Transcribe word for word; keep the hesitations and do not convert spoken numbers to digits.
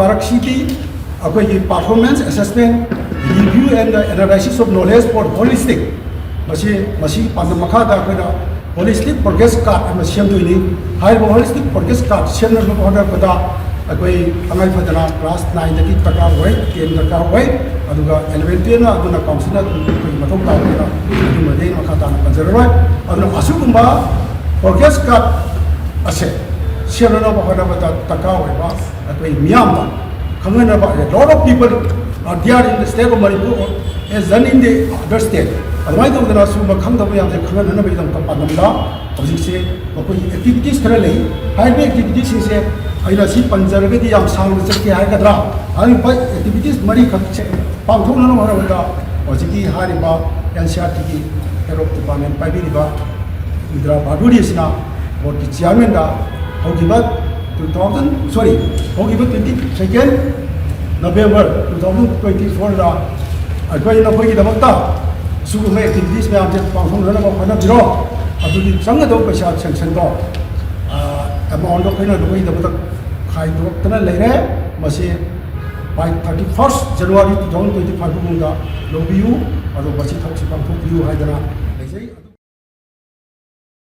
ꯄꯥꯔꯛꯁꯤꯗꯤ ꯑꯩꯈꯣꯏꯒꯤ performance assessment, review and analysis of knowledge for holistic, ꯃꯁꯤ ꯃꯁꯤꯒꯤ ꯄꯥꯟꯗꯝ ꯃꯈꯥꯗ ꯑꯩꯈꯣꯏꯅ holistic progress card ꯑꯃ ꯁꯦꯝꯗꯣꯏꯅꯤ꯫ ꯍꯥꯏꯔꯤꯕ holistic progress card ꯁꯦꯝꯅꯕ ꯍꯣꯠꯅꯔꯛꯄꯗ ꯑꯩꯈꯣꯏ ꯇꯉꯥꯏ ꯐꯗꯅ class nineꯗꯒꯤ ꯗꯔꯀꯥꯔ ꯑꯣꯏ, ten ꯗꯔꯀꯥꯔ ꯑꯣꯏ, ꯑꯗꯨꯒ eleven twelveꯅ ꯑꯗꯨꯅ councilꯅ ꯑꯗꯨꯝ ꯑꯩꯈꯣꯏꯒꯤ ꯃꯊꯧ ꯇꯥꯕꯅꯤꯅ ꯑꯗꯨꯃꯗꯤ ꯑꯩꯅ ꯃꯈꯥ ꯇꯥꯅ ꯄꯟꯖꯔꯔꯣꯏ꯫ ꯑꯗꯨꯅ ꯑꯁꯤꯒꯨꯝꯕ progress card ꯑꯁꯦ ꯁꯦꯝꯅꯅꯕ ꯍꯣꯠꯅꯕꯗ ꯗꯔꯀꯥꯔ ꯑꯣꯏꯕ ꯑꯩꯈꯣꯏ ꯃꯤꯌꯥꯝꯗ ꯈꯪꯍꯟꯅꯕ, a lot of people are there in the state of Manipur as than in the other state꯫ ꯑꯗꯨꯃꯥꯏꯅ ꯇꯧꯗꯅ ꯁꯤꯒꯨꯝꯕ ꯈꯪꯗꯕ ꯃꯌꯥꯝꯁꯦ ꯈꯪꯍꯟꯅꯕꯒꯤꯗꯃꯛꯇ ꯄꯥꯟꯗꯝꯗ ꯍꯧꯖꯤꯛꯁꯦ ꯃꯈꯣꯏꯒꯤ activities ꯈꯔ ꯂꯩ꯫ ꯍꯥꯏꯔꯤꯕ activitiesꯁꯤꯡꯁꯦ ꯑꯩꯅ ꯁꯤ ꯄꯟꯖꯔꯒꯗꯤ ꯌꯥꯝ ꯁꯥꯡꯅ ꯆꯠꯀꯦ ꯍꯥꯏꯒꯗ꯭ꯔꯥ? ꯍꯥꯏꯔꯤꯕ activities ꯃꯔꯤꯈꯛꯁꯦ ꯄꯥꯡꯊꯣꯛꯅꯅꯕ ꯍꯣꯠꯅꯕꯗ ꯍꯧꯖꯤꯛꯀꯤ ꯍꯥꯏꯔꯤꯕ NCERTꯒꯤ head of department ꯄꯥꯏꯕꯤꯔꯤꯕ ꯏꯟꯗꯤꯔꯥ ꯕꯥꯗꯨꯔꯤꯁꯤꯅ boardꯀꯤ chairmanꯗ ꯍꯧꯈꯤꯕ two thousand, sorry, ꯍꯧꯈꯤꯕ twenty second November two thousand twenty fourꯗ ꯑꯩꯈꯣꯏ ꯅꯈꯣꯏꯒꯤꯗꯃꯛꯇ ꯁꯤꯒꯨꯝꯕ activities ꯃꯌꯥꯝꯁꯦ ꯄꯥꯡꯊꯣꯛꯅꯅꯕ ꯍꯣꯠꯅꯕꯤꯔꯣ꯫ ꯑꯗꯨꯒꯤ ꯆꯪꯒꯗꯧꯕ ꯄꯩꯁꯥ sanctionꯗꯣ, amountꯗꯣ ꯑꯩꯈꯣꯏꯅ ꯅꯈꯣꯏꯒꯤꯗꯃꯛꯇ ꯈꯥꯏꯗꯣꯛꯇꯅ ꯂꯩꯔꯦ꯫ ꯃꯁꯤ by thirty first January two thousand twenty five ꯐꯥꯎꯕꯗ ꯂꯧꯕꯤꯌꯨ꯫ ꯑꯗꯣ ꯃꯁꯤ ꯊꯕꯛꯁꯤ ꯄꯥꯡꯊꯣꯛꯄꯤꯌꯨ ꯍꯥꯏꯗꯅ ꯂꯩꯖꯩ꯫